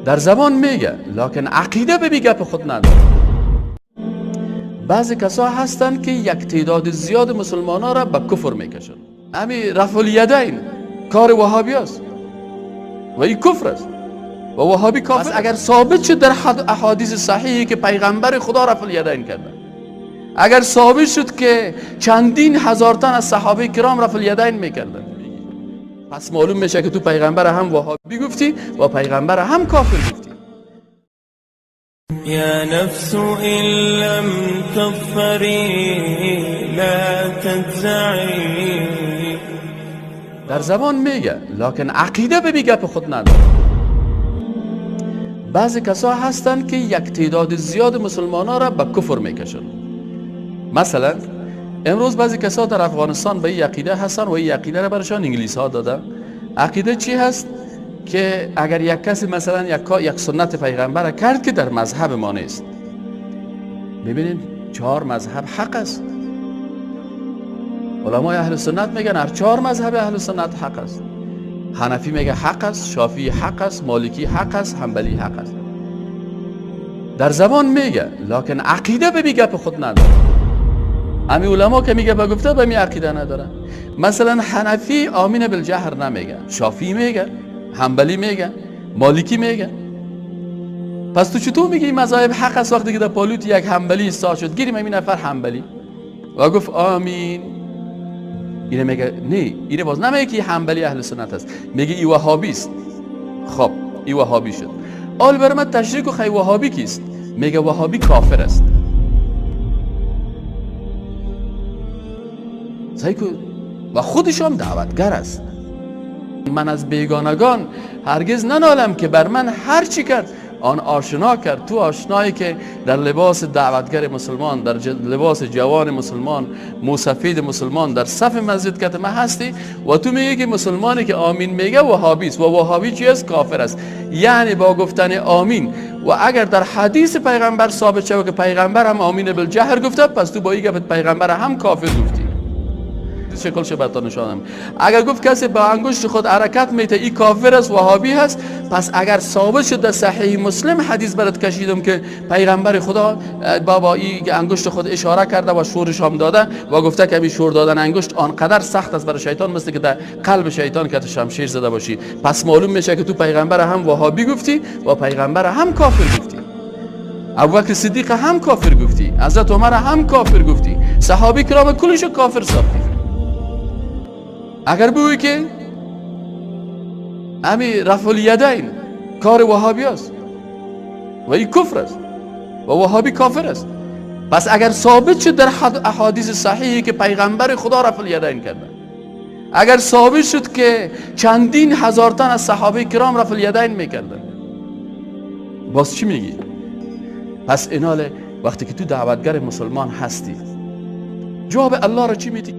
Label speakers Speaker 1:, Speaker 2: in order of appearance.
Speaker 1: در زبان میگه لکن عقیده به گپ خود نداره. بعضی کسا هستند که یک تعداد زیاد مسلمان ها را به کفر میکشن. همین رفع الیدین کار وهابی است و این کفر است و وهابی کافر. اگر ثابت شد در احادیث صحیحی که پیغمبر خدا رفع الیدین کرده، اگر ثابت شد که چندین هزار تن از صحابه کرام رفع الیدین میکردن، پس معلوم میشه که تو پیغمبر هم وهابی گفتی و پیغمبر هم کافر گفتی.
Speaker 2: یا نفس إن لم تظفری لا تجزعی.
Speaker 1: در زبان میگه لکن عقیده به گپ خود نداره. بعضی کسا هستند که یک تعداد زیاد مسلمان ها را به کفر میکشن. مثلا امروز بعضی کسا در افغانستان به این عقیده هستن و این عقیده را برشان انگلیس ها دادن. عقیده چی هست؟ که اگر یک کسی مثلا یک سنت پیغمبر کرد که در مذهب ما نیست. ببینید چهار مذهب حق است. علمای اهل سنت میگن هر چهار مذهب اهل سنت حق است. حنفی میگه حق است، شافعی حق است، مالکی حق است، حنبلی حق است. در زبان میگه لکن عقیده به گپ خود نداره. امی علما که میگه به گفته به می عقیده نداره. مثلا حنفی آمین بالجهر نمیگه، شافعی میگه، حنبلی میگه، مالکی میگه. پس تو چطور میگی مذاهب حق است وقتی که در پالوت یک حنبلی ایستاد شد، گیریم همین نفر حنبلی و گفت آمین، اینه میگه نه، اینه باز نمیگه که حنبلی اهل سنت است، میگه ای وهابی است. خب ای وهابی شد. آل بر من تشریک و خی وهابی کیست؟ میگه وهابی کافر است. و خودش هم دعوتگر است. من از بیگانگان هرگز ننالم که بر من هر چی کرد آن آشنا کرد. تو آشنایی که در لباس دعوتگر مسلمان، در لباس جوان مسلمان، موسفید مسلمان در صف مسجد که ما هستی و تو میگی که مسلمانی که آمین میگه وهابی است و وهابی چی است؟ کافر است. یعنی با گفتن آمین و اگر در حدیث پیغمبر ثابت شود که پیغمبر هم آمین بالجهر گفته، پس تو با این گفت پیغمبر هم کافر گفتی. شکلش براتون نشانم. اگر گفت کسی با انگشت خود حرکت میته این کافر است، وهابی هست، پس اگر ثابت شد در صحیح مسلم حدیث برات کشیدم که پیغمبر خدا بابا این انگشت خود اشاره کرده و شورش هم داده و گفته که این شور دادن انگشت آنقدر سخت است برای شیطان مثل که در قلب شیطان که شمشیر زده باشی، پس معلوم میشه که تو پیغمبر هم وهابی گفتی و پیغمبر هم کافر گفتی. ابوبکر صدیق هم کافر گفتی، حضرت عمر هم کافر گفتی، صحابه کرام کلش کافر ساختی. اگر بگویی که امی رفع الیدین کار وهابی است و این کفر است و وهابی کافر است، پس اگر ثابت شد در احادیث صحیحی که پیغمبر خدا رفع الیدین کرده، اگر ثابت شد که چندین هزار تن از صحابه کرام رفع الیدین میکردن، باز چی میگی؟ پس ایناله وقتی که تو دعوتگر مسلمان هستی جواب الله را چی میدی؟